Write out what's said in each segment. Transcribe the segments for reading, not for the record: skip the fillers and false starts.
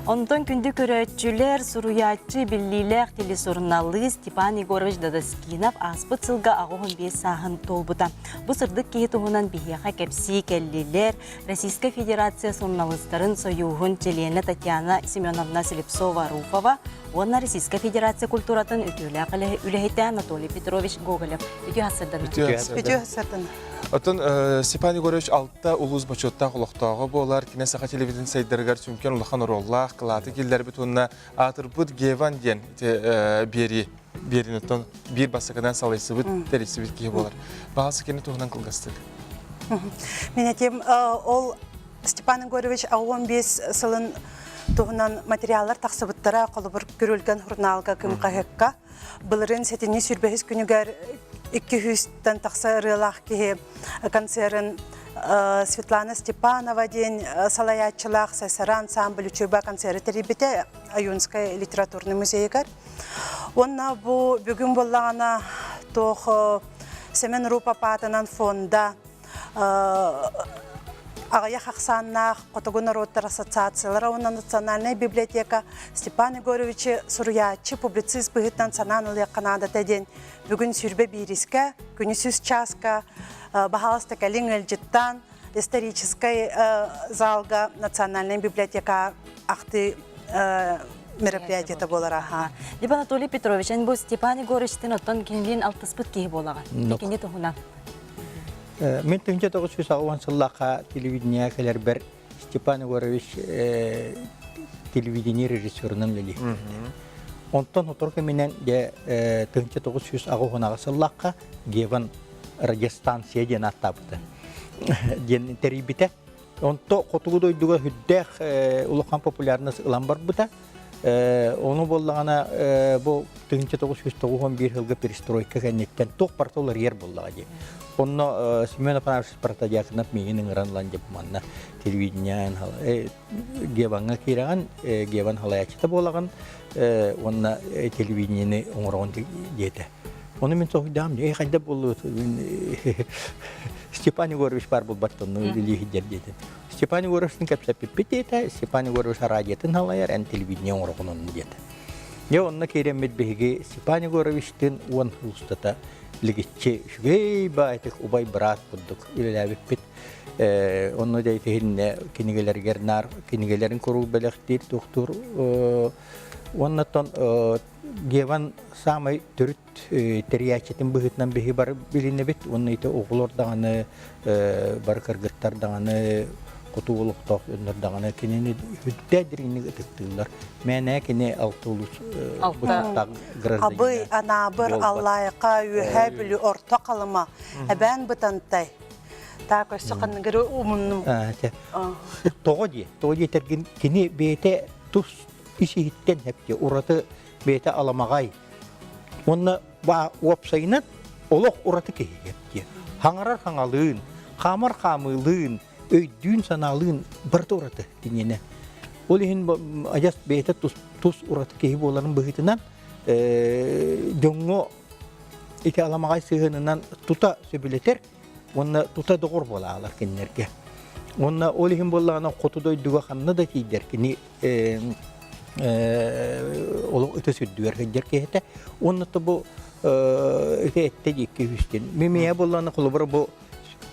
Онтон күндү көрөөччүлэр, суруйааччы, биллиилээх телесурналыыс Степан Егорович Дадаскинов ааспыт сылга 85 сааһын туолбута. Бу сырдык киһи туһунан биһиэхэ кэпсии кэллилэр Российскай Федерация суруналыыстарын сойууһун чилиэнэ Татьяна Семеновна Слепцова-Руфова уонна Российскай Федерация культуратын үтүөлээх үлэһитэ Анатолий Петрович Гоголев. Үтүө сарсыарданна. Үтүө сарсыарданна. Оттон Степан Егорович алта улуус бочуоттаах олохтооҕо буолар. Кини саха телевидение сайдарыгар сүҥкэн улахан оруоллаах, кылааты киллэрбит уонна аатырбыт Геван диэн биэрии биэрин оттон биир бастакынан салайсыбыт, тэрийсибит киһи буолар. Баҕасы кини туһунан кылгастык. Мин этим ол Степан Егорович 15 сылын туһунан материаллар тахсыбыттара холобур Күрүлгэн журналга кым хаһыакка былырыын сэтинньи сүүрбэһис күнүгэр 200-тэн тахса ырыалаах киһи концерын Светлана Степанова диэн салайааччылаах Сайсара ансамбль үчүгэй концеры тэрийбитэ Ойуунскай литературный музейыгар. Уонна бу бүгүн буоллаҕына туох Сэмэн Рупа аатынан фонда аҕыйах ахсааннаах Хотугу норуоттар ассоциациялара уонна Национальнай библиотека Степан Егоровичы суруйааччы, публицист быһыытынан санаан ылыахха наадата диэн бүгүн сүүрбэ биирискэ күнүс үс чааска баһаалыста кэлиҥ ыалдьыттаан историческай залга Национальнай библиотека ахтыы мероприятиета буолар аха. Либо Анатолий Петрович, эн бу Степан Егоровичтын оттон кинилиин алтыспыт киһи буолаҕын. Кини туһунан. Мин 1990 сыллаахха телевидение кэлэрбэр Степан Егорович телевидение режиссерунан үлэлиир. Онтон сотору кэминэн дьэ 1998 сыллаахха Геван радиостанция диэн ааттаабыта диэн тэрийбитэ. Онто хотугу дойдуга үрдээх улахан популярность ылан барбыта. Ону буоллаҕына бу 1991 сылга перестройка кэнниттэн туох барыта уларыйар буоллаҕа дии. Онно Семен Афанасьевич Протодьяконов миигин ыҥыран ылан дьэ манна телевидение Геваҥҥа киирэҕин, Геван халайааччыта буолаҕын уонна телевидениени оҥороҕун диэтэ. Ону мин соһуйдаҕым, эй хайда буоллугут Степан Егорович баар буолбат онну үлэлииһиддэр диэтэ. Степан Егоровичтын кэпсэппиппит диэтэ, Степан Егорович радиотын халайар, эн телевидение оҥороҕун онну диэтэ. Дьэ онно киирэммит биһиги Степан Егоровичтыын уон сыл устата лигиччи үчүгэй баайтык убай быраат курдук үлэлээбиппит. Онно дьэ итиһиннэ кинигэлэригэр наар кинигэлэрин куруук бэлэхтиир, туохтуур уоннаттан Геван саамай төрүт тэрийээччитин быһыытынан биһи бары билинэбит уонна ити оҕолор даҕаны бары кыргыттар даҕаны хотугу олохтоох дьоннор даҕаны кинини үрдээ дириҥник ытыктыыллар. Мээнэ кини алта улуус бочуоттаах гражданина Абый, Анаабыр, Аллайыха, Үөһээ Бүлүү, Орто Халыма, Эбээн Бытантай. Так, өссө ханныгыры умуннум. Тоҕо дии, тоҕо диэтэргин кини бэйэтэ тус ис-иһиттэн хэпти ураты бэйэтэ аламаҕай уонна уопсайынан олох ураты киһи хэпти хаҥарар хаҥалыын хаамар хаамыылыын өйдүүн санаалыын барыта ураты киниэнэ ол иһин адьас бэйэтэ тус, тус ураты киһи буоларын быһыытынан дьоҥҥо ити аламаҕай сыһыанынан тута сөбүлэтэр уонна тута доҕор буолаалар кинилэргэ. Уонна ол иһин буоллаҕына хоту дойдуга ханна да тиийдэр кини олох ытыс үрдүгэр сылдьар киһитэ. Уонна то бу ити этте диэки үстен. Мимия буоллаҕына холобура бу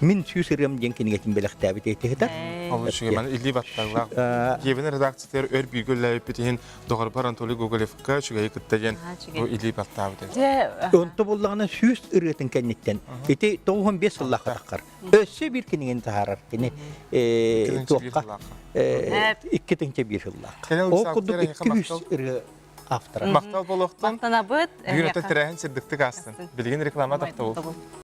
Мин сүүс ырыам диэн кинигэтин бэлэхтээбит этиһитэ. Ол үчүгэй маны илии батталлаах. Киевин редакциятыгар өр бииргэ үлэлээбиппит иһин доҕорбор Анатолий Гоголевка үчүгэйи кытта диэн бу илии баттаабыт эбит. Онто буоллаҕына сүүс ырыатын кэнниттэн ити 95 сыллаах таххар. Өссө биир кинигини таһаарар кини туохха 2 тыһыынча биир сыллаах. Ол курдук 200 ырыа автора. Махтал буолуохтун. Махтанабыт. Бүгүн өтө тэрээһин сырдыктык аастын. Билигин реклама тохтобул.